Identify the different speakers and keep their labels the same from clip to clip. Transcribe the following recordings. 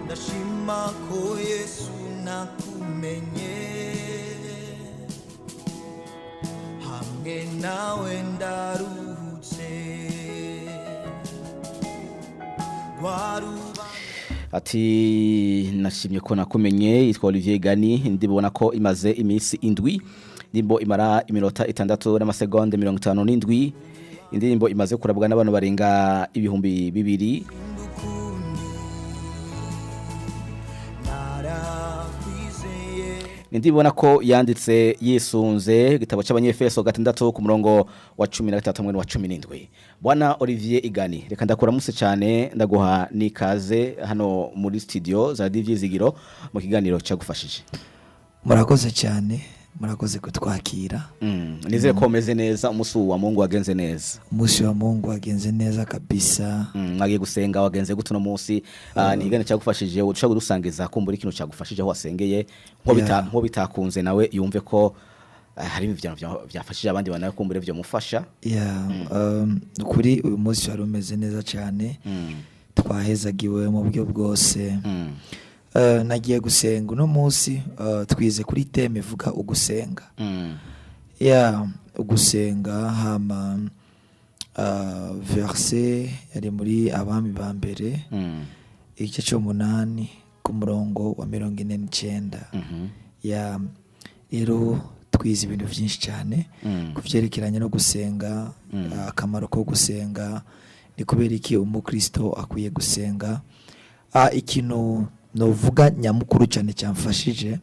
Speaker 1: Ndashima ko Yesu nakumenye, hamwe nawe ndaruhutse. Rwaruba
Speaker 2: Ati nashimye ko nakumenye. Yitwa Olivier Gani. Ndibona ko imaze iminsi 7, indirimbo imara iminota 6 n'amasegonde 57, indirimbo imaze kurabwa n'abantu barenga 2000.
Speaker 1: Ndukundi narakwizeye.
Speaker 2: Ndibona ko yanditse yisunze igitabo cy'Abanyefeso 6 ku murongo wa 13 hamwe n'uwa 17. Bwana Olivier Igani, reka ndakuramutse cyane, ndaguha n'ikaze hano muri studio za Radio Ivyizigiro mu kiganiro cyagufashije.
Speaker 3: Murakoze cyane, murakoze kutwakira.
Speaker 2: Nizere ko umeze neza, umunsi wa Mungu wagenze neza.
Speaker 3: Umunsi wa Mungu wagenze neza kabisa.
Speaker 2: Mwagiye gusenga, wagenze gute uno munsi? Ni ikiganiro cyagufashije, ushobora kudusangiza kumbura ikintu cyagufashije aho wasengeye, nko bita nko bitakunze nawe yumve ko hari ibintu byafashije abandi bantu, nawe kumbura byo mufasha.
Speaker 3: Yeah, kuri uyu munsi wari umeze neza cyane, twahezagiwe mu buryo bwose. Nagiye gusenga uno munsi, twize kuri thème ivuga ugusenga. Yeah, ugusenga. Hama verset yari muri Abami ba Mbere, igice cy'umunani ku murongo wa 49. Ya, rero twize ibintu byinshi cyane ku byerekeranye no gusenga, akamaro ko gusenga, ni kubera iki umukristo akwiye gusenga. Ikintu novuga nyamukuru cyane cyamfashije,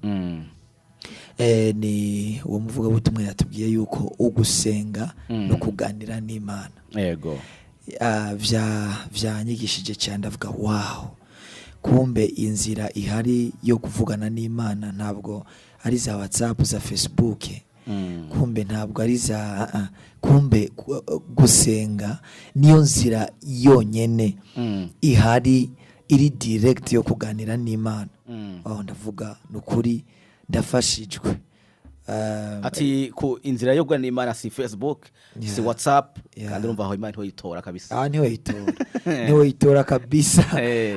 Speaker 3: ni uwo muvugabutumwa yatubwiye yuko ugusenga no kuganira n'Imana. Vyanyigishije cyane. Ndavuga: "Wow, kumbe inzira ihari yo kuvugana n'Imana ntabwo ari za WhatsApp, za Facebook." Kumbe ntabwo ari za kumbe gusenga niyo nzira yonyene ihari iri direct yo kuganira n'Imana. Oh, ndavuga ni ukuri ndafashijwe.
Speaker 2: Ati ku inzira yo kuganira n'Imana si Facebook, si WhatsApp. Kandi urumva aho Imana ntiyoyitora kabisa.
Speaker 3: Ah, niwe yitora, niwe yitora kabisa.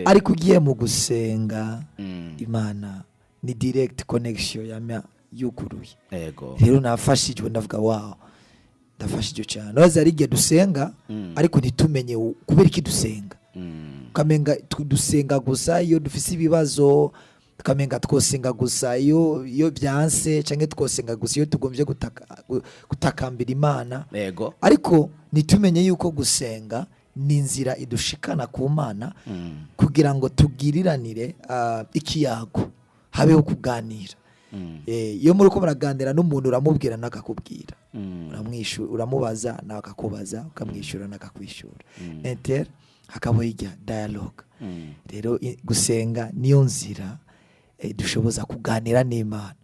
Speaker 3: Ariko ugiye mu gusenga, Imana ni direct connection yamya yuguruye. Rero nafashijwe, ndavuga: "Wow, ndafashijwe cyane." Urazi hari igihe dusenga ariko ntitumenye kubera iki dusenga. Ukamenga dusenga gusa iyo dufise ibibazo, tukamenga twosenga gusa iyo byanse, cyangwa twosenga gusa iyo tugombye gutakambira Imana. Ariko ntitumenye yuko gusenga ni inzira idushikana ku Mana kugira ngo tugiriranire ikiyago, habeho kuganira. Iyo muri ko muraganira n'umuntu, uramubwira n'akakubwira, uramubaza nawe akakubaza, ukamwishyura n'akakwishyura, inter hakabaho ijya dialogue. Rero gusenga niyo nzira dushoboza kuganira n'Imana.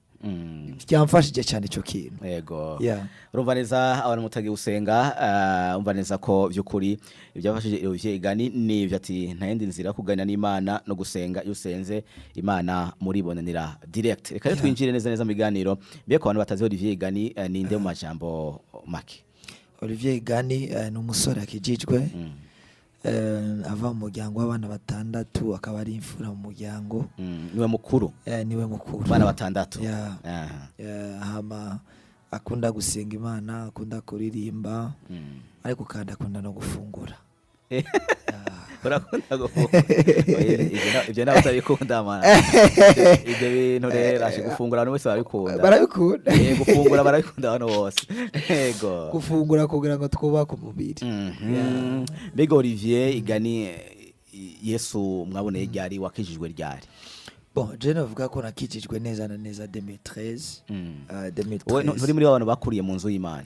Speaker 3: Byamfashije cyane icyo kintu.
Speaker 2: Urumva neza abantu mutagiye gusenga, umva neza ko by'ukuri ibyafashije Olivier Igani ni ibyo, ati nta yindi nzira yo kuganira n'Imana no gusenga. Iyo usenze Imana muribonanira direct. Reka rero twinjire neza neza mu biganiro. Mbe ku bantu batazi Olivier Igani, ninde mu majambo make?
Speaker 3: Olivier Igani ni umusore akijijwe, ava mu muryango w'abana batandatu, akaba ari imfura mu muryango.
Speaker 2: Niwe mukuru?
Speaker 3: Niwe mukuru.
Speaker 2: Abana batandatu.
Speaker 3: Yeah. Hama akunda gusenga Imana, akunda kuririmba, ariko kandi akunda no gufungura.
Speaker 2: Urakunda gufungura? Oya, ibyo nawe utabikunda man. Ibyo bintu rero ashe gufungura, abantu bose barabikunda.
Speaker 3: Barabikunda.
Speaker 2: Gufungura barabikunda abantu bose, yego.
Speaker 3: Gufungura kugira ngo twubake umubiri.
Speaker 2: Mbega Olivier Igani, Yesu mwaboneye ryari? Wakijijwe ryari?
Speaker 3: Bon, je navuga ko nakijijwe neza na neza 2013.
Speaker 2: Wowe
Speaker 3: 2013.
Speaker 2: nturi muri abantu bakuriye mu nzu y'Imana?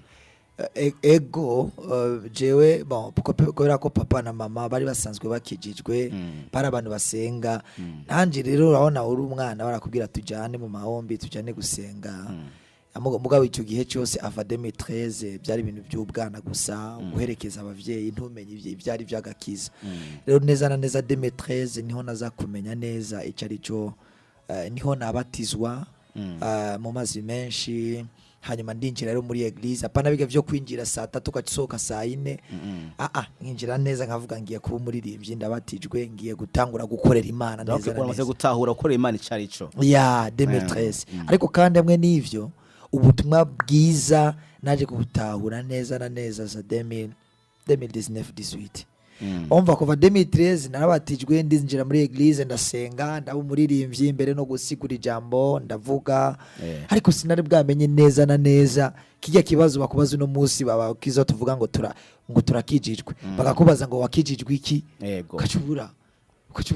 Speaker 3: Ego, jewe bon, kubera ko papa na mama bari basanzwe bakijijwe, bari abantu basenga. Nanje rero urabona uri umwana, barakubwira tujyane mu mahombi, tujyane gusenga. Mugabo icyo gihe cyose ava 2013 byari ibintu by'ubwana gusa, guherekeza abavyeyi, ntumenye ibyari by'agakiza. Rero neza na neza 2013 niho naza kumenya neza icyo ari cyo, niho nabatizwa mu mazi menshi. Hanyuma ndinjira rero muri église, apana biga vyo kwinjira saa 3 ugasohoka saa 4. Ah, nkinjira neza nkavuga ngiye kuba umuririmbyi, ndabatijwe, ngiye gutangura gukorera Imana
Speaker 2: Donc
Speaker 3: neza na
Speaker 2: uramaze
Speaker 3: neza.
Speaker 2: gutahura gukorera Imana icari co.
Speaker 3: Ya, 2013. Ariko kandi hamwe n'ivyo, ubutumwa bwiza naje kubutahura neza na neza za 2000 2019 18. Umva, kuva 2013 narabatijwe, ndinjira muri église, ndasenga, ndaba umuririmbyi mbere no gusigura ijambo ndavuga. Ariko sinari bwamenye neza na neza kijya kibazo bakubaza uno munsi babakiza, tuvuga ngo turakijijwe, bakakubaza ngo wakijijwe iki? Ukacubura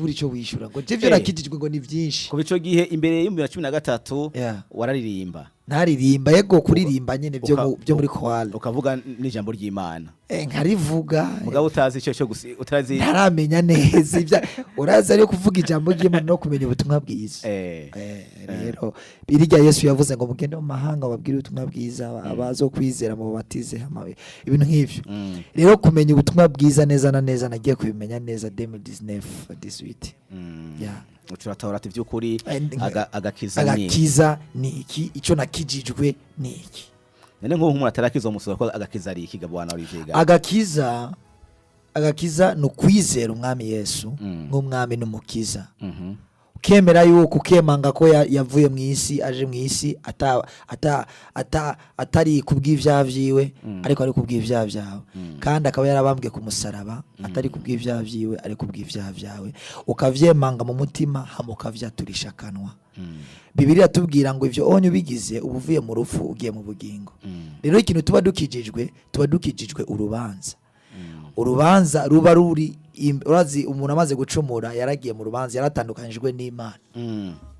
Speaker 3: icyo wishyura ngo je vyo nakijijwe ngo ni byinshi.
Speaker 2: Kuva ico gihe, imbere y'2013, wararirimba?
Speaker 3: Ntaririmba, yego, kuririmba nyene byo byo muri chorale.
Speaker 2: Ukavuga n'ijambo ry'Imana?
Speaker 3: Nkarivuga.
Speaker 2: Mugabo utazi ico cyo gusi utazi.
Speaker 3: Ntaramenya neza ibya uraza ariyo kuvuga ijambo ry'Imana no kumenya ubutumwa bwiza. Rero birya Yesu yavuze ngo mugende mu mahanga babwire ubutumwa bwiza, abazo kwizera mu batize hama ibintu nk'ivyo. Rero kumenya ubutumwa bwiza neza na neza nagiye kubimenya neza 2019 18. Yeah.
Speaker 2: Ucuratahura ati by'ukuri agakiza ni
Speaker 3: Agakiza ni iki, icyo nakijijwe ni iki.
Speaker 2: None nk'ubu umuntu atarakiza umusoro ko agakiza ari iki ga bwana Olivier ga?
Speaker 3: Agakiza ni ukwizera Umwami Yesu nk'Umwami n'Umukiza, ukemera yuko, ukemanga ko yavuye mu isi aje mu isi atari kubw'ibyaha vyiwe, ariko ari kubw'ibyaha byawe, kandi akaba yarabambwe ku musaraba atari kubw'ibyaha vyiwe, ari kubw'ibyaha byawe, ukavyemanga mu mutima hama ukavyaturisha akanwa. Bibiliya tubwira ngo ivyo onye ubigize uba uvuye mu rupfu ugiye mu bugingo. Rero ikintu tuba dukijijwe, tuba dukijijwe urubanza. Urubanza ruba ruri urazi umuntu amaze gucumura yaragiye mu rubanza, yaratandukanyijwe n'Imana.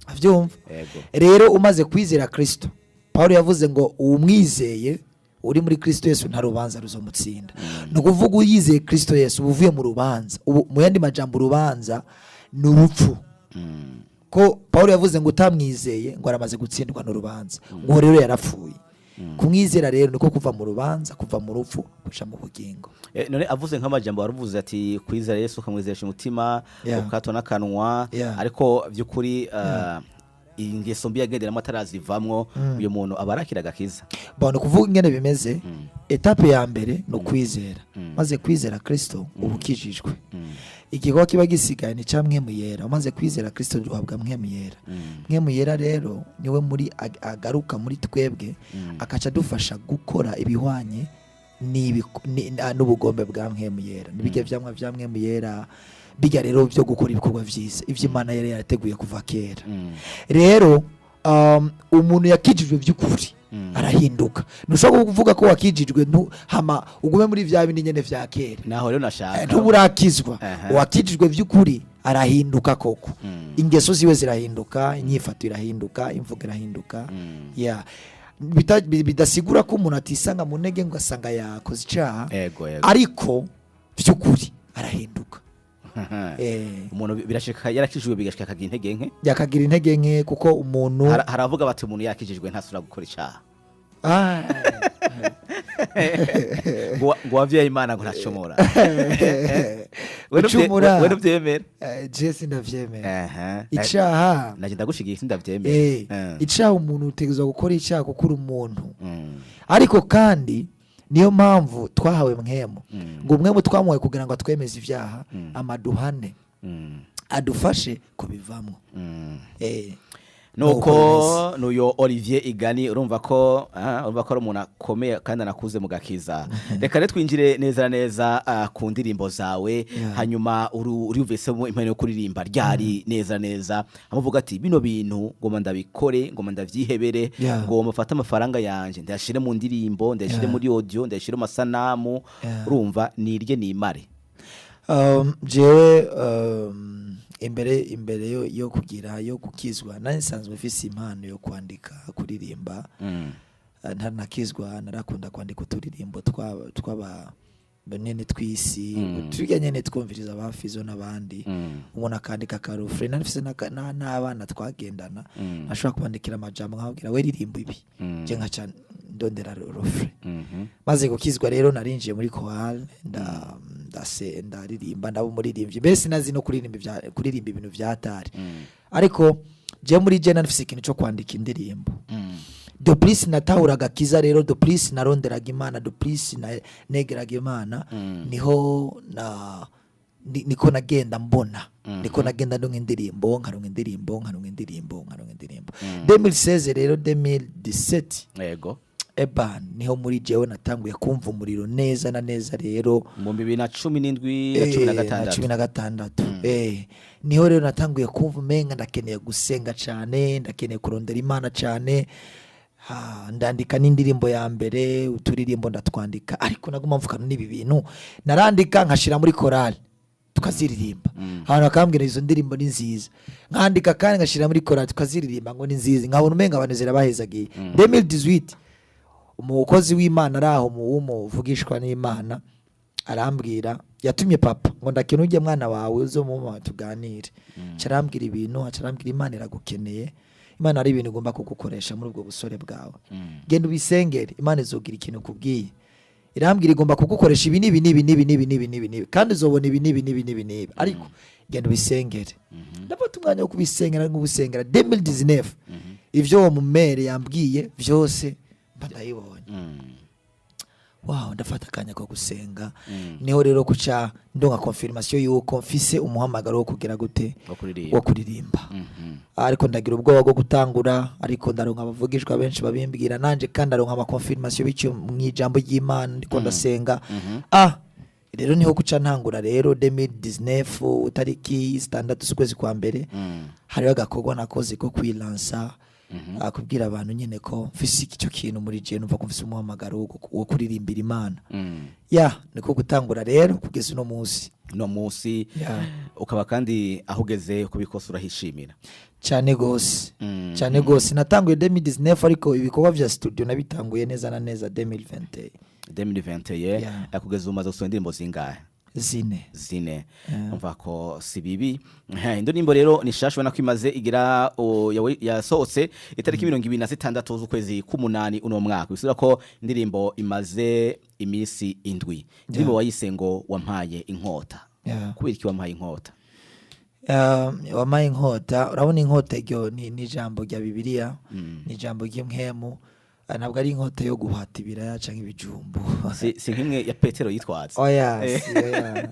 Speaker 3: Avyumva?
Speaker 2: Yego.
Speaker 3: Rero umaze kwizera Kristo, Paulo yavuze ngo uwumwizeye uri muri Kristo Yesu nta rubanza ruzomutsinda. Ni ukuvuga uyizeye Kristo Yesu uba uvuye mu rubanza. Ubu mu yandi majambo, urubanza ni urupfu. Ko Paulo yavuze ngo utamwizeye ngo aramaze gutsindwa n'urubanza, ngo rero yarapfuye. Kumwizera rero niko kuva mu rubanza, kuva mu rupfu kuja mu bugingo.
Speaker 2: None avuze nk'amajambo waravuze ati kwizera Yesu ukamwizeresha umutima, ukato n'akanwa, ariko by'ukuri ingeso mbi yagenderamo atarazivamwo, uyu muntu aba arakira agakiza?
Speaker 3: Bon, ukuvuga ingene bimeze, étape ya mbere ni ukwizera. Maze kwizera Kristo uba ukijijwe. Igikorwa kiba gisigaye ni ca Mpwemu Yera. Umaze kwizera Kristo duhabwa Mpwemu Yera. Mpwemu Yera rero niwe muri agaruka muri twebwe, akaca adufasha gukora ibihwanye n'ubugombe bwa Mpwemu Yera, nibijya vyamwa vya Mpwemu Yera, bijya rero byo gukora ibikorwa vyiza ivyo Imana yari yarateguye kuva kera. Rero umuntu yakijijwe by'ukuri arahinduka. Ntushobora kuvuga ko wakijijwe hama ugume muri vya bindi nyene vya kera.
Speaker 2: Naho rero nashaka.
Speaker 3: Ntuburakizwa. Uwakijijwe by'ukuri arahinduka koko. Ingeso ziwe zirahinduka, inyifato irahinduka, imvugo irahinduka. Yeah. Bidasigura ko umuntu atisanga mu ntege ngo asanga yakoze icaha,
Speaker 2: ego ego
Speaker 3: ariko by'ukuri arahinduka.
Speaker 2: Umuntu birashika yarakijijwe bigashika akagira intege nke.
Speaker 3: Yakagira intege nke kuko umuntu
Speaker 2: Haravuga bati umuntu yakijijwe ntasubira gukora icaha, ngo wavyaye Imana ngo ntacumura. We
Speaker 3: Gucumura.
Speaker 2: We ntuvyemera?
Speaker 3: Je sindavyemera. Icaha
Speaker 2: Naje ndagushigiye, sindavyemera.
Speaker 3: Icaha, umuntu utegerezwa gukora icaha kuko uri umuntu. Ariko kandi niyo mpamvu twahawe Mpwemu, ngo Mpwemu twamuhaye kugira ngo atwemeze ibyaha, amaduhane, adufashe kubivamwo.
Speaker 2: Nuko
Speaker 3: Nuko
Speaker 2: nuyo Olivier Igani, urumva ko ari umuntu akomeye kandi anakuze mu gakiza. Reka rero twinjire neza na neza ku ndirimbo zawe. Hanyuma urumvisemo impano yo kuririmba ryari neza neza, amuvuga ati bino bintu ngoma ndabikore, ngoma ndavyihebere, ngoma mfate amafaranga yanje ndayashire mu ndirimbo, ndayashire muri audio, ndayashire mu masanamu, urumva nirye nimare?
Speaker 3: Jewe imbere yo kugira yo gukizwa nari nsanzwe mfise impano yo kwandika, kuririmba. Ntaranakizwa narakunda kwandika uturirimbo twaba nyene tw'isi, turya nyene twumviriza ba Fizo n'abandi. Umuntu akandika aka refrain. Nari mfise n'abana twagendana, ashobora kubandikira amajambo nkababwira we ririmbo ibi, je nkaca ndondera refrain. Maze gukizwa rero narinjiye muri chorale, ndase ndaririmba, ndaba umuririmbyi. Mbese nazi no kuririmba kuririmba ibintu vya hatari, ariko je muri je nari mfise ikintu cyo kwandika indirimbo. De plus natahuraga kiza rero, de plus naronderaga Imana, de plus negeraga Imana, niho na niko nagenda mbona, niko nagenda ndonka indirimbo, nkaronka indirimbo, nkaronka indirimbo, nkaronka indirimbo. 2016 rero, 2017, eba niho muri jewe natanguye kumva umuriro neza na neza rero.
Speaker 2: Mu 2017 na cumi na
Speaker 3: Na
Speaker 2: gatandatu.
Speaker 3: 16. Niho rero natanguye kumva umenga ndakeneye gusenga cyane, ndakeneye kurondera Imana cyane. Ha, ndandika n'indirimbo ya mbere, uturirimbo ndatwandika, ariko naguma mvukana n'ibi bintu. Narandika nkashira muri korali tukaziririmba, abantu bakambwira izo ndirimbo ni nziza. Nkandika kandi nkashira muri korali tukaziririmba ngo ni nziza, nkabona umenga abantu zirabahezagiye. 2018 umukozi w'Imana ari aho mu w'umuvugishwa n'Imana arambwira, yatumye papa ngo ndakina ujye mwana wawe uzo muma tuganire. Aca arambwira ibintu, aca arambwira: "Imana iragukeneye, Imana hari ibintu igomba kugukoresha muri ubwo busore bwawe, genda ubisengere, Imana izogira ikintu ikubwiye." Irambwira igomba kugukoresha ibi n'ibi n'ibi n'ibi n'ibi n'ibi n'ibi n'ibi, kandi uzobona ibi n'ibi n'ibi n'ibi n'ibi, ariko genda ubisengere. Ndafata umwanya wo kubisengera, nk'ubusengera. 2019 ivyo uwo mumere yambwiye vyose mba ndayibonye. Wow, ndafata akanya ko gusenga. Niho rero kuca ndonka confirmation yuko mfise umuhamagaro wo kugira gute?
Speaker 2: Wo kuririmba.
Speaker 3: Wo kuririmba. Ariko ndagira ubwoba bwo gutangura, ariko ndaronka abavugishwa benshi babimbwira nanje, kandi ndaronka ama confirmation biciye mu ijambo ry'Imana ndiko ndasenga. Ah, rero niho kuca ntangura rero 2019 tariki 6 z'ukwezi kwa mbere. Hariho agakorwa nakoze ko kwilansa, akubwira abantu nyine ko mfise icyo kintu muri je, numva ko mfise umuhamagaro wo kuririmbira Imana. Ya, niko gutangura rero kugeza uno munsi.
Speaker 2: Uno munsi ukaba kandi aho ugeze kubikosa urahishimira?
Speaker 3: Cyane gose. Cyane gose. Natanguye 2019, ariko ibikorwa vya studio nabitanguye neza na neza 2021.
Speaker 2: 2021.
Speaker 3: Yeah.
Speaker 2: Kugeza ubu umaze gusohora indirimbo zingahe?
Speaker 3: 4.
Speaker 2: 4. Umva ko si bibi. Indirimbo rero ni shasha, ubona ko imaze igira yasohotse itariki 26 z'ukwezi k'umunani uno mwaka, bisubira ko indirimbo imaze iminsi 7. Indirimbo wayise ngo "Wampaye inkota". Kubera iki "Wampaye inkota"?
Speaker 3: "Wampaye inkota", urabona inkota iryo ni ijambo rya Bibiliya, ni ijambo ry'impwemu. Ah, ntabwo ari inkota yo guhata ibiraya canke ibijumbu.
Speaker 2: Si nk'imwe ya Petero yitwaza?
Speaker 3: Oya, si oya.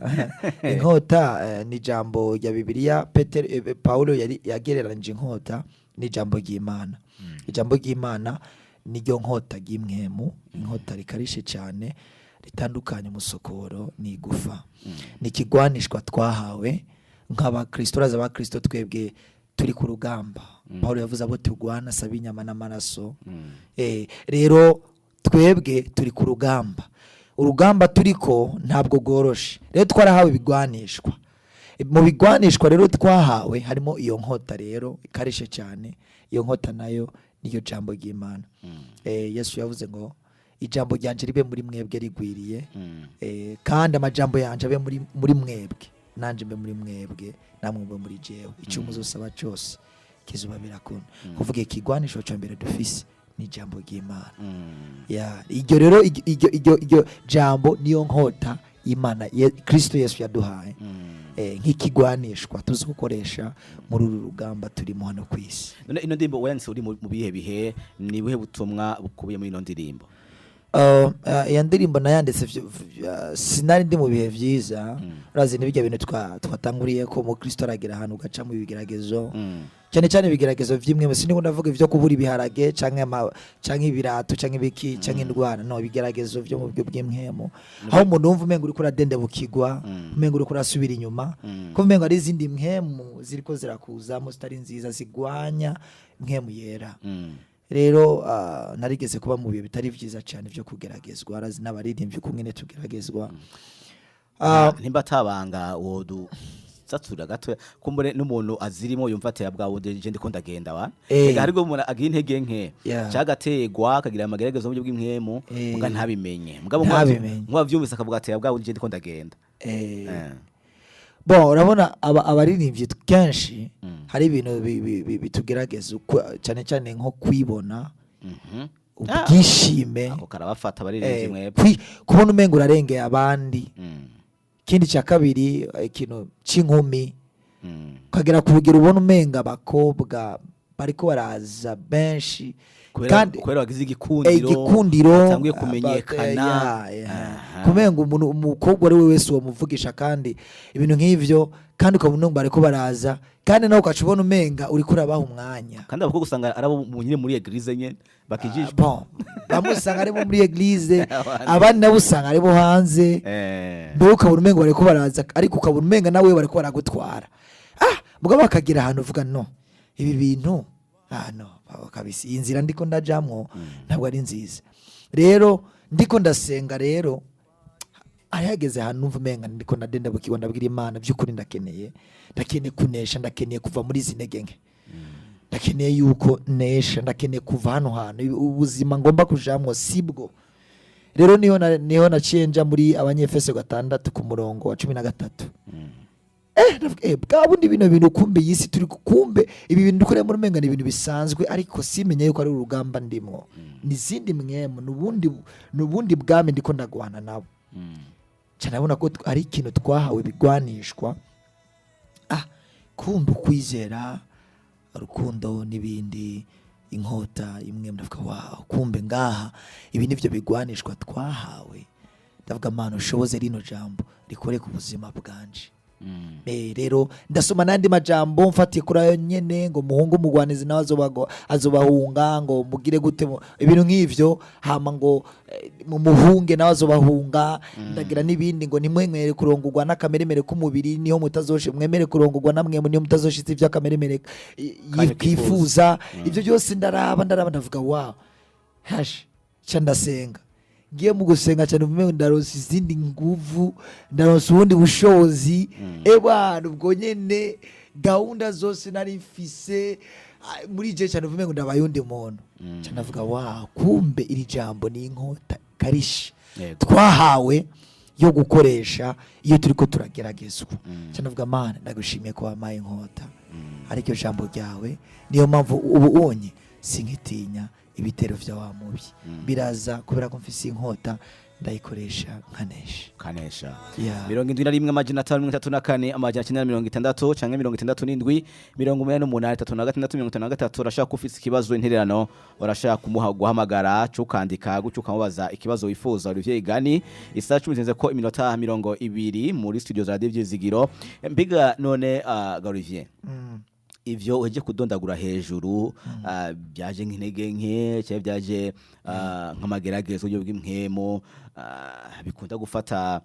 Speaker 3: Inkota ni ijambo rya Bibiliya. Petero, Paulo yari yagereranyije inkota n'ijambo ry'Imana. Ijambo ry'Imana niryo nkota ry'impwemu, inkota rikarishe cyane, ritandukanye umusokoro n'igufa. Ni ikigwanishwa twahawe nk'abakristo. Uraza abakristo twebwe turi ku rugamba. Paulo yavuze abo turwana saba inyama n'amaraso. Rero twebwe turi ku rugamba, urugamba turiko ntabwo rworoshe. Rero twarahawe ibigwanishwa. Mu bigwanishwa rero twahawe harimo iyo nkota rero ikarishe cyane. Iyo nkota nayo niyo jambo ry'Imana. Yesu yavuze ngo ijambo ryanje ribe muri mwebwe rigwiriye, kandi amajambo yanje abe muri mwebwe, nanje mbe muri mwebwe, namwe mube muri jewe, icyo muzosaba cyose kizuba birakunda. Kuvuga ikigwanisho cya mbere dufise ni ijambo ry'Imana. Ya, iryo rero iryo jambo niyo nkota Imana Kristo Yesu yaduhaye nk'ikigwanishwa tuzi gukoresha muri uru rugamba turimo hano ku isi.
Speaker 2: None ino ndirimbo wayanditse uri mu bihe bihe? Ni buhe butumwa bukubiye muri ino ndirimbo?
Speaker 3: Iyo ndirimbo nayanditse sinari ndi mu bihe vyiza. Urazi n'ibijya bintu twatanguriye ko umukristo aragira ahantu ugaca mu bigeragezo, cyane cyane ibigeragezo vy'imwe. Siniko ndavuga ivyo kubura ibiharage canke canke ibirato canke ibiki canke indwara, no ibigeragezo vyo mu buryo bw'impwemu, aho umuntu wumva umenga uriko uradendebukirwa, umenga uriko urasubira inyuma, ko umenga ari izindi mpwemu ziriko zirakuzamo zitari nziza, zigwanya impwemu yera. Rero narigeze kuba mu bihe bitari vyiza cyane vyo kugeragezwa. Arazi n'abaririmbyi kumwe tugeragezwa.
Speaker 2: Nimba atabanga wodu satsura gato, kumbure n'umuntu azirimo yumva ati bwa wundi je ndiko ndagenda wa. Ega haribwo umuntu agira intege nke cagategwa akagira amageragezo mu buryo bw'impwemu, muga ntabimenye, mugabo
Speaker 3: Ntabimenye.
Speaker 2: nkuwavyumvise akavuga ati bwa wundi je ndiko ndagenda.
Speaker 3: Bon, urabona abaririmbyi kenshi hari ibintu bitugerageza cyane cyane nko kwibona, ubwishime.
Speaker 2: Ako karabafata abaririmbyi mwebwe.
Speaker 3: Kubona umenga urarengeye abandi. Ikindi cya kabiri, ikintu cy'inkumi, ukagera ku rugero ubona umenga abakobwa Bariko baraza benshi.
Speaker 2: Kubera
Speaker 3: Kandi
Speaker 2: kubera wagize igikundiro,
Speaker 3: igikundiro,
Speaker 2: batanguye kumenyekana.
Speaker 3: Kumenga umuntu, umukobwa ari we wese wamuvugisha, kandi ibintu nk'ivyo, kandi ukabona ngo bariko baraza, kandi nawe ugaca ubona umenga uriko urabaha umwanya.
Speaker 2: Kandi abakobwa usanga ari abo nyine muri église nyene bakijijwe.
Speaker 3: Bon, bamwe usanga ari bo muri église, abandi nabo usanga ari bo hanze. Mbere ukabona umenga bariko baraza, ariko ukabona umenga nawe bariko baragutwara. Mugabo bakagira ahantu uvuga: "No, ibi bintu, no kabisa, iyi nzira ndiko ndajamwo ntabwo ari nziza." Rero ndiko ndasenga, rero ari hageze ahantu numva umenga ndiko ndadendabukirwa. Ndabwira Imana: "By'ukuri ndakeneye kunesha, ndakeneye kuva muri izi ntege nke, ndakeneye yuko nesha, ndakeneye kuva hano hantu, ubuzima ngomba kujamwo sibwo." Rero niho naciye nja muri Abanyefeso 6 ku murongo wa 13. Ndavuga, bwa bundi bino bintu, kumbe iyi si turi, kumbe ibi bintu dukorera muri umenga ni ibintu bisanzwe, ariko simenye yuko ari urugamba ndimwo, n'izindi mwemu, n'ubundi bwami ndiko ndagwana nabo. Cyane abona ko ari ikintu twahawe bigwanishwa. Kumbe ukwizera, urukundo n'ibindi, inkota imwe. Ndavuga: "Wow, kumbe ngaha ibi nivyo bigwanishwa twahawe." Ndavuga: "Mana, ushoboze rino jambo rikore ku buzima bwanje." Rero ndasoma n'andi majambo mfatiye kuri ayo nyene, ngo muhungu umugwanizi nawe azobahunga, ngo mugire gute, ibintu nk'ivyo, hama ngo mumuhunge nawe azobahunga. Ndagira n'ibindi ngo ntimwemere kurongorwa n'akameremere k'umubiri, niho mutazoshe, mwemere kurongorwa namwe niho mutazoshitsa ivy'akameremere
Speaker 2: Kanyu
Speaker 3: kifuza. Ibyo byose ndaraba, ndavuga: "Wow." Hash ca ndasenga. Ngiye mu gusenga cyane, uvume ndaronsa izindi nguvu, ndaronsa ubundi bushobozi. Ebana, ubwo nyene gahunda zose nari mfise muri je cyane, uvume ngo ndabaye undi muntu. Ca ndavuga: "Wow, kumbe iri jambo ni inkota karishi twahawe yo gukoresha iyo turiko turageragezwa." Ca ndavuga: "Mana, ndagushimiye ko wampaye inkota, ariko jambo ryawe. Niyo mpamvu ubu unye sinkitinya ibitero vya wa mubi biraza, kubera ko mfise inkota, ndayikoresha nkanesha."
Speaker 2: Kanesha.
Speaker 3: Yeah.
Speaker 2: 71 534 960 canke 67 88 36 53. Urashaka ufise ikibazo, intererano, urashaka kumuha guhamagara, cukandika gutyo ukamubaza ikibazo wifuza. Olivier Igani, isaha 10 zirenze ko iminota 20 muri studio za Radio Vyizigiro. Mbiga none, Olivier, ivyo uheje kudondagura hejuru, byaje nk'intege nke cyangwa byaje nk'amageragezo y'uburyo bw'impwemu, bikunda gufata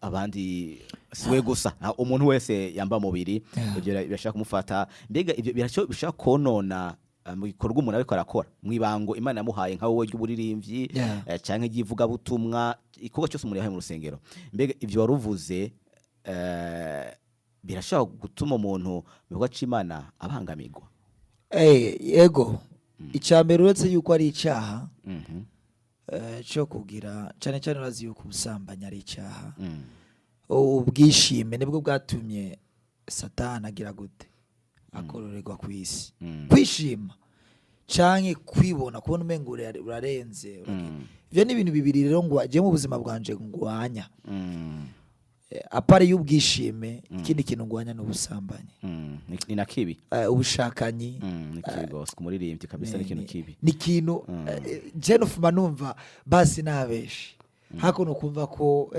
Speaker 2: abandi, siwe gusa, umuntu wese yamba mubiri, ivyo birashaka kumufata. Mbega ivyo bishaka konona mu gikorwa umuntu ariko arakora mw'ibango Imana yamuhaye, nka wowe ry'uburirimbyi, canke ry'ivugabutumwa, igikorwa cyose umuntu yahaye mu rusengero? Mbega ivyo waruvuze birashobora gutuma umuntu mu gikorwa c'Imana abangamirwa?
Speaker 3: Yego, icya mbere, uretse yuko ari icyaha cyo kugira, cyane cyane urazi yuko ubusambanyi ari icyaha. Ubwishime nibwo bwatumye Satani agira gute? Akororerwa ku isi. Kwishima canke kwibona, kubona umengo urarenze, uragira. Ivyo ni ibintu bibiri rero ngo je mu buzima bwanje ngwanya. À part y'ubwishime, ikindi kintu ngwanya ni ubusambanyi.
Speaker 2: Ni na kibi.
Speaker 3: Ubushakanyi.
Speaker 2: Ni kibi gose ku muririmbyi kabisa, ni ikintu kibi.
Speaker 3: Ni ikintu je nufuma numva basi nabeshe hakuno kumva ko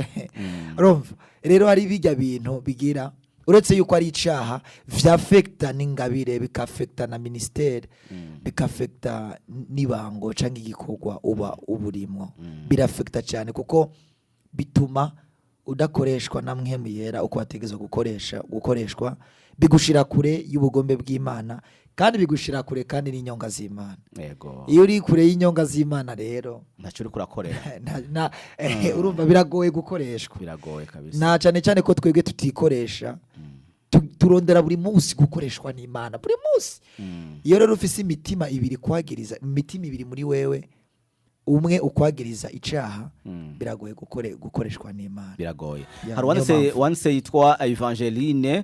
Speaker 3: urumva. Rero hari bijya bintu bigira, uretse yuko ari icaha, vyafekta n'ingabire, bikafekta na ministère, bikafekta n'ibango canke igikorwa uba uburimwo. Birafekta cyane kuko bituma udakoreshwa na Mpwemu Yera uko wategezwa gukoreshwa, bigushira kure y'ubugombe bw'Imana, kandi bigushira kure kandi n'inyonga z'Imana. Iyo uri kure y'inyonga z'Imana rero,
Speaker 2: Ntacyo uriko urakorera.
Speaker 3: Urumva biragoye gukoreshwa.
Speaker 2: Biragoye kabisa.
Speaker 3: Na cyane cyane ko twebwe tutikoresha. Turondera buri munsi gukoreshwa n'Imana buri munsi. Iyo rero ufise imitima ibiri kwagiriza, imitima ibiri muri wewe, umwe ukwagiriza icaha, biragoye gukoreshwa n'Imana.
Speaker 2: Biragoye.
Speaker 3: Ya,
Speaker 2: Hari
Speaker 3: niyo
Speaker 2: uwanditse
Speaker 3: mpamvu.
Speaker 2: wanditse yitwa Evangeline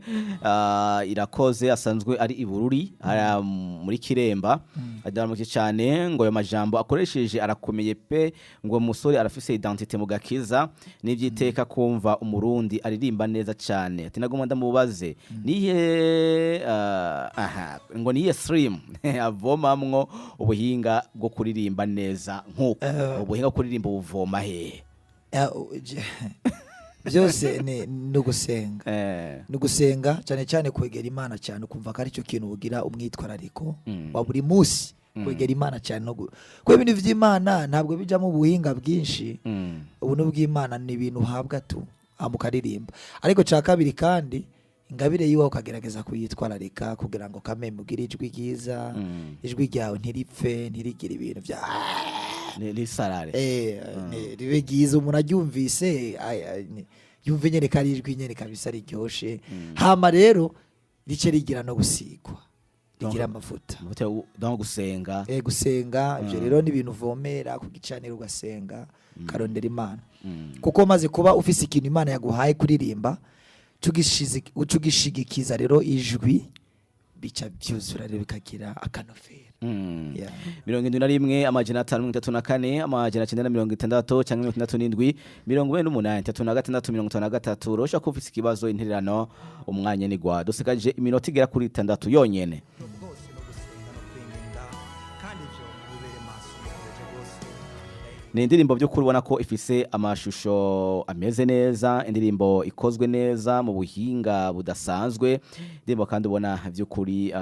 Speaker 2: Irakoze, asanzwe ari i Bururi, hariya muri Kiremba. Adamuke cyane ngo ayo majambo akoresheje arakomeye pe, ngo umusore arafise identité mu gakiza n'ibyiteka kumva umurundi aririmba neza cyane. Ati nagomba ndamubaze nihe Aha, ngo niye stream avomamwo ubuhinga bwo kuririmba neza nk'uko ubuhinga bwo kuririmba buvoma hehe?
Speaker 3: Byose ni ugusenga. Ni ugusenga cyane cyane, kwegera Imana cyane, ukumva ko aricyo kintu ugira umwitwarariko wa buri munsi, kwegera Imana cyane no kuko ibintu by'Imana ntabwo bijamo ubuhinga bwinshi. Ubuntu bw'Imana ni ibintu uhabwa tu hama ukaririmba. Ariko cya kabiri kandi, ingabire yiwe ukagerageza kuyitwararika kugira ngo kameme ugire ijwi ryiza, ijwi ryawe ntiripfe, ntirigire ibintu bya
Speaker 2: Ni sarare.
Speaker 3: Ribe ryiza, umuntu aryumvise yumve nyene ko ari ijwi nyene kabisa riryoshe. Hama rero rice rigira no gusigwa, rigira amavuta.
Speaker 2: Amavuta donc gusenga.
Speaker 3: Gusenga, ibyo rero ni ibintu uvomera ku gicaniro, ugasenga, ukarondera Imana, kuko maze kuba ufise ikintu Imana yaguhaye kuririmba, tugishigikiza rero ijwi, bica byuzura rero bikagira akanovera. Yeah.
Speaker 2: 71 534 960 cyangwa 67 48 36 53. Urashobora kuba ufise ikibazo, intererano, umwanya ni gwa dusigaje iminota igera kuri 6 yonyene.
Speaker 1: Bwose no gusenga no kwinginga, kandi ibyo mubibere maso mukomeje rwose.
Speaker 2: Ni indirimbo by'ukuri ubona ko ifise amashusho ameze neza, indirimbo ikozwe neza mu buhinga budasanzwe, indirimbo kandi ubona by'ukuri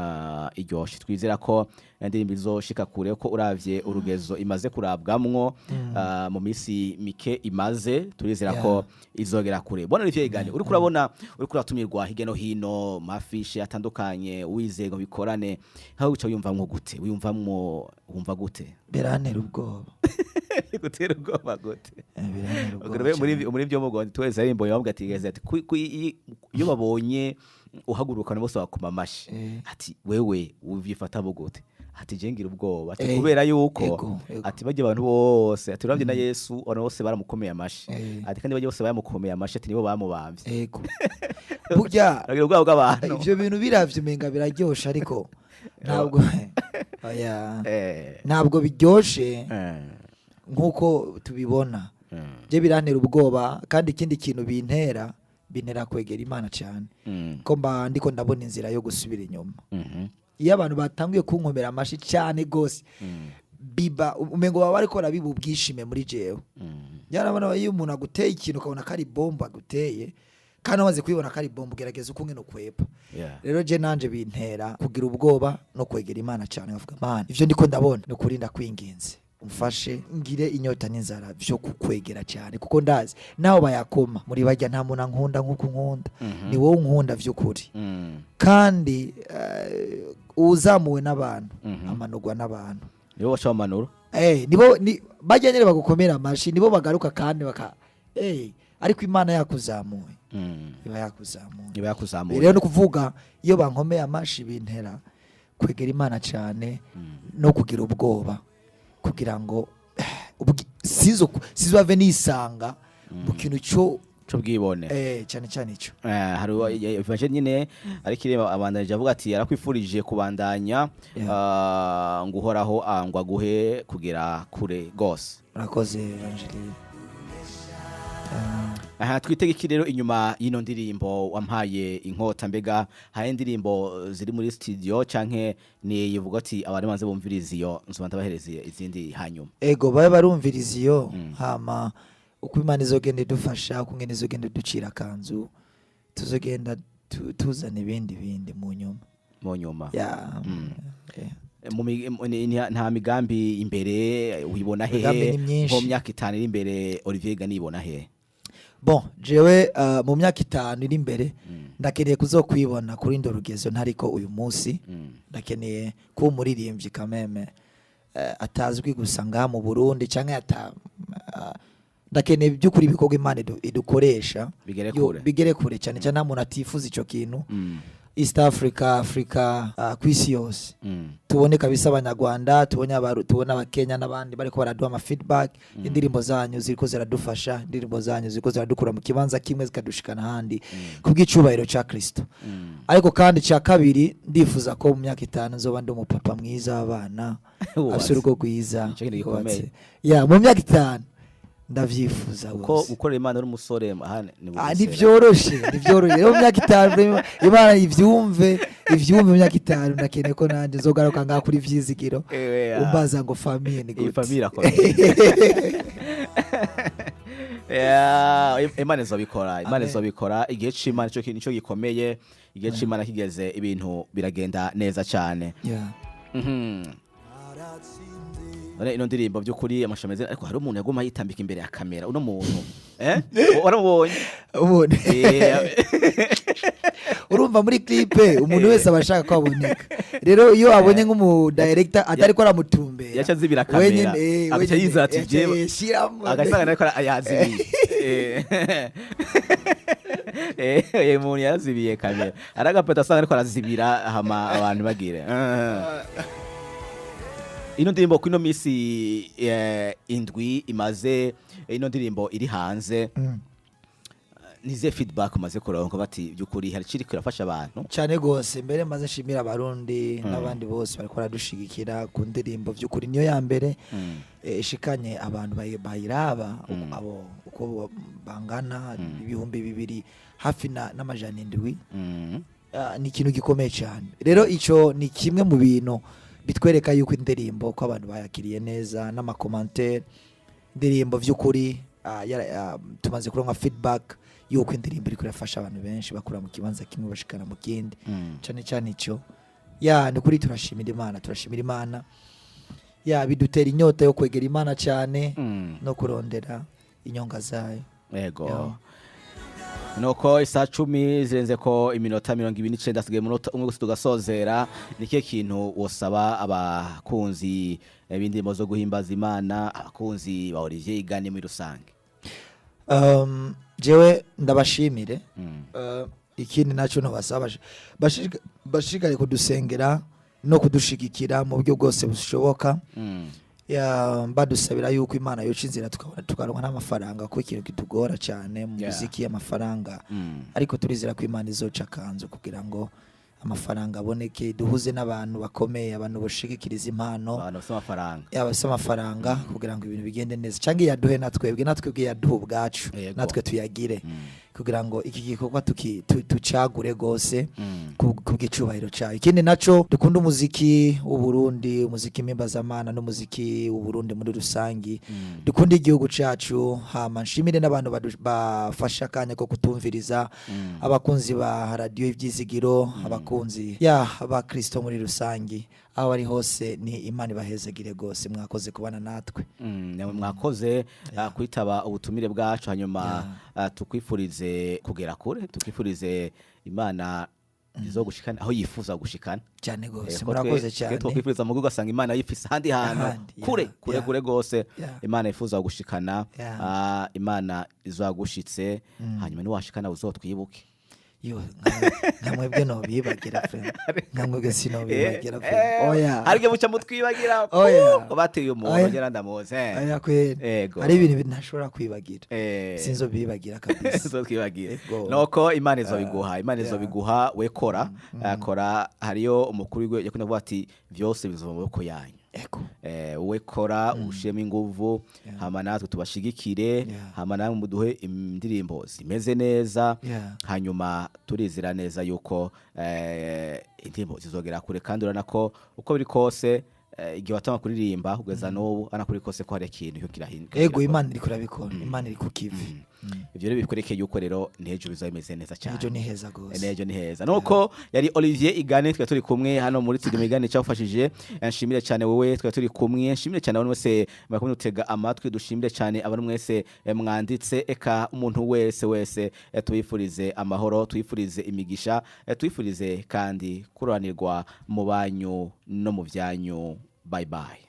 Speaker 2: iryoshe. Twizera ko indirimbo izoshika kure, ko uravye urugezo imaze kurabwamwo mu minsi mike imaze, turizera ko izogera kure. Bona Olivier Igani, uriko urabona uriko uratumirwa hirya no hino, mafishe atandukanye, wizeye ngo bikorane, nkaho uca wiyumvamwo gute? Wiyumvamwo, wumva gute?
Speaker 3: Birantera ubwoba.
Speaker 2: Gutera ubwoba gute?
Speaker 3: Birantera ubwoba
Speaker 2: Ubwo muri
Speaker 3: cyane.
Speaker 2: muri byo mu Rwanda twese ari imbonye bavuga ati ati iyo babonye uhaguruka bose bakoma amashi. Ati wewe uvyifata gute? Ati je ngira ubwoba, ati kubera yuko
Speaker 3: ego.
Speaker 2: ati bajya abantu bose, ati uravye na Yesu, abantu bose baramukomeye amashi. Ati kandi bajya bose bamukomeye amashi, ati nibo bamubamvye.
Speaker 3: Ego, burya
Speaker 2: Aragira ubwoba bw'abantu.
Speaker 3: Ivyo bintu biravye umenga biraryoshe, ariko ntabwo, oya, ntabwo biryoshe nk'uko tubibona. Je birantera ubwoba, kandi ikindi kintu bintera kwegera Imana cyane, ko mba ndiko ndabona inzira yo gusubira inyuma. Iyo abantu batanguye kunkomera amashi cyane gose, biba umengo baba bariko barabiba ubwishime muri jewe. Yarabona iyo umuntu aguteye ikintu ukabona ko ari bombo aguteye, kandi wamaze kubibona ko ari bombo, ugerageza uko ngene ukwepa. Rero je nanje bintera kugira ubwoba no kwegera Imana cyane, nkavuga: "Mana, ivyo ndiko ndabona ni ukuri, ndakwinginze umfashe ngire inyota n'inzara vyo kukwegera cyane, kuko ndazi naho bayakoma muri barya nta muntu ankunda nk'uko unkunda, ni wowe unkunda vy'ukuri." Kandi uzamuwe n'abantu amanurwa n'abantu.
Speaker 2: Nibo baca bamanura.
Speaker 3: Nibo ni bajya nyene bagukomera amashi, nibo bagaruka kandi baka ariko Imana yakuzamuye, iba yakuzamuye.
Speaker 2: Iba yakuzamuye.
Speaker 3: Rero ni ukuvuga iyo bankomeye amashi bintera kwegera Imana cyane no kugira ubwoba kugira ngo sizove nisanga mu kintu cyo
Speaker 2: C'ubwibone.
Speaker 3: Cyane cyane ico.
Speaker 2: Hari Evangeline nyine, ariko ireba abandanije avuga ati yarakwifurije kubandanya ngo Uhoraho ngo aguhe kugera kure gose.
Speaker 3: Murakoze, Evangeline.
Speaker 2: Aha twitege iki rero inyuma y'ino ndirimbo "Wampaye Inkota"? Mbega hari indirimbo ziri muri studio, canke ni yivuga ati abantu banze bumviriza iyo, nzoba ndabahereza izindi hanyuma?
Speaker 3: Ego, babe barumviriza iyo, hama uko Imana izogenda idufasha, uko ingene izogenda iducira akanzu, tuzogenda tuzana ibindi bindi mu nyuma.
Speaker 2: Mu nyuma.
Speaker 3: Yeah.
Speaker 2: Nta migambi imbere uyibona
Speaker 3: Imigambi
Speaker 2: hehe?
Speaker 3: ni myinshi.
Speaker 2: Nko mu myaka 5 iri imbere, Olivier Gani ibona hehe?
Speaker 3: Bon, jewe mu myaka 5 iri imbere ndakeneye kuzokwibona kuri ndo rugezo ntariko uyu munsi. Ndakeneye kuba umuririmbyi kameme atazwi gusa ngaha mu Burundi canke ata ndakeneye by'ukuri ibikorwa Imana idukoresha
Speaker 2: Bigere kure.
Speaker 3: Bigere kure cyane cyane. Nta muntu atifuza ico kintu. East Africa, Africa, ku isi yose. Tubone kabisa Abanyarwanda, tubone tubone Abakenya n'abandi bariko baraduha ama feedback: "Indirimbo zanyu ziriko ziradufasha, indirimbo zanyu ziriko ziradukura mu kibanza kimwe zikadushikana ahandi kubw'icubahiro ca Kristo." Ariko kandi cya kabiri, ndifuza ko mu myaka 5 nzoba ndi umupapa mwiza w'abana
Speaker 2: Wubatse.
Speaker 3: afise urugo rwiza,
Speaker 2: Ico kintu gikomeye.
Speaker 3: wubatse. Ya, mu myaka 5 Ndavyifuza
Speaker 2: Kuko
Speaker 3: gose.
Speaker 2: gukorera Imana uri umusore aha ni
Speaker 3: Ah,
Speaker 2: Bugesera.
Speaker 3: Ntivyoroshe, ntivyoroshe. Rero mu myaka 5 vraiment, Imana ivyumve, ivyumve. Mu myaka 5 ndakeneye ko nanje nzogaruka ngaha kuri Vyizigiro,
Speaker 2: Ewe, ah.
Speaker 3: umbaza ngo famille ni
Speaker 2: Iyi
Speaker 3: gute.
Speaker 2: famille irakomeye. Yeah, Imana izobikora, Imana
Speaker 3: Amen.
Speaker 2: izobikora. Igihe c'Imana nico gikomeye. Igihe c'Imana kigeze, ibintu biragenda neza cyane. None ino ndirimbo by'ukuri amashusho ameze, ariko hari umuntu yaguma yitambika imbere ya kamera. Uno muntu, waramubonye?
Speaker 3: Ubundi urumva muri clip umuntu wese aba ashaka ko aboneka. Rero iyo abonye nk'umu director atari ko aramutumbera,
Speaker 2: Yaca azibira kamera.
Speaker 3: wenyene,
Speaker 2: Agaca
Speaker 3: wenyene,
Speaker 2: yizera ati,
Speaker 3: yaca shiramo.
Speaker 2: Agasanga ariko yazibiye. Uyu muntu yarazibiye kamera, aragapeta asanga ariko arazibira, hama abantu bagire. Ino ndirimbo, kuri ino minsi 7 imaze ino ndirimbo iri hanze, nize feedback umaze kuronka bati by'ukuri hari ikiri kirafasha abantu?
Speaker 3: Cyane gose. Mbere maze nshimira Abarundi n'abandi bose bariko baradushigikira ku ndirimbo. By'ukuri niyo ya mbere ishikanye abantu bayiraba abo uko bangana 2000 hafi na 700. Ah, ni ikintu gikomeye cyane. Rero ico ni kimwe mu bintu bitwereka yuko indirimbo ko abantu bayakiriye neza n'ama commentaires. Indirimbo vy'ukuri, tumaze kuronka feedback yuko indirimbo iriko irafasha abantu benshi, bakura mu kibanza kimwe bashikana mu kindi. Cyane cyane ico ya ni kuri turashimira Imana, turashimira Imana. Ya bidutera inyota yo kwegera Imana cyane no kurondera inyonga zayo.
Speaker 2: Yego.
Speaker 3: Yo.
Speaker 2: Nuko isaha 10 zirenze ko iminota 29, hasigaye umunota umwe gusa tugasozera. Ni kihe kintu wosaba abakunzi b'indirimbo zo guhimbaza Imana, abakunzi ba Olivier Igane muri rusange?
Speaker 3: Jewe ndabashimire. Ikindi nacyo nobasaba, bashishikare kudusengera no kudushigikira mu buryo bwose bushoboka. Ya, badusabira yuko Imana yoca inzira tukabona, tukaronka n'amafaranga, kuko ikintu kitugora cyane mu muziki amafaranga. Ariko turizera ko Imana izoca akanzu kugira ngo amafaranga aboneke, duhuze n'abantu bakomeye, abantu boshigikiriza impano.
Speaker 2: Abantu bafite amafaranga.
Speaker 3: Yaba bafise amafaranga, kugira ngo ibintu bigende neza, cyangwa yaduhe natwebwe, natwebwe yaduhe ubwacu, natwe tuyagire, kugira ngo iki gikorwa tucagure gose kubw'icubahiro cyayo. Ikindi naco, dukunda umuziki w'Uburundi, umuziki mpimbazamana n'umuziki w'Uburundi muri rusangi. Dukunda igihugu cacu. Hama nshimire n'abantu bafashe akanya ko kutumviriza, abakunzi ba Radiyo Ibyizigiro, abakunzi ya abakristo muri rusangi aho bari hose. Ni Imana ibahezegire rwose. Mwakoze kubana natwe.
Speaker 2: Namwe mwakoze kwitaba ubutumire bwacu. Hanyuma tukwifurize kugera kure, tukwifurize Imana izogushikana aho yifuza gushikana.
Speaker 3: Cyane rwose.
Speaker 2: Ko
Speaker 3: Murakoze
Speaker 2: twe
Speaker 3: cyane.
Speaker 2: Twokwifuriza mugo ugasanga Imana yifise ahandi hantu
Speaker 3: Ahandi,
Speaker 2: kure, kure, kure gose. Imana yifuza gushikana. Imana izagushitse, hanyuma niwashikana uzotwibuke.
Speaker 3: Yo, nka mwebwe nobibagira pe? Nka mwebwe sinobibagira pe. Oya.
Speaker 2: Harige buca mutwibagira.
Speaker 3: Oya.
Speaker 2: Ko bateye umuntu
Speaker 3: Oya.
Speaker 2: ngera ndamuzi.
Speaker 3: Oya kweri.
Speaker 2: Ego.
Speaker 3: Hari ibintu ntashobora kwibagira. Sinzobibagira kabisa.
Speaker 2: Uzotwibagira.
Speaker 3: Ego.
Speaker 2: Nuko Imana izobiguha, Imana izobiguha. We kora, kora. Hariyo umukuru w'igihugu yakunda kuvuga ati vyose bizova mu maboko yanyu. Wowe kora, ushiremo inguvu, hama natwe tubashigikire, hama namwe muduhe indirimbo zimeze neza. Hanyuma turizera neza yuko indirimbo zizogera kure, kandi urabona ko uko biri kose, igihe watanga kuririmba kugeza n'ubu, urabona ko biri kose ko hari ikintu cyo kirahinduka.
Speaker 3: Ego, Imana iriko irabikora, Imana iri ku kivi.
Speaker 2: Ivyo rero bikwereke yuko rero n'ejo bizaba bimeze neza cyane.
Speaker 3: Ejo ni heza gose.
Speaker 2: Nejo ni heza. Nuko yari Olivier Igane, twari turi kumwe hano muri studio Migane cyafashije. Nshimire cyane wowe twari turi kumwe, nshimire cyane abantu mwese mwakumwe gutega amatwi, dushimire cyane abantu mwese mwanditse, eka umuntu wese wese, tubifurize amahoro, tubifurize imigisha, tubifurize kandi kuranirwa mu banyu no mu byanyu. Bye bye.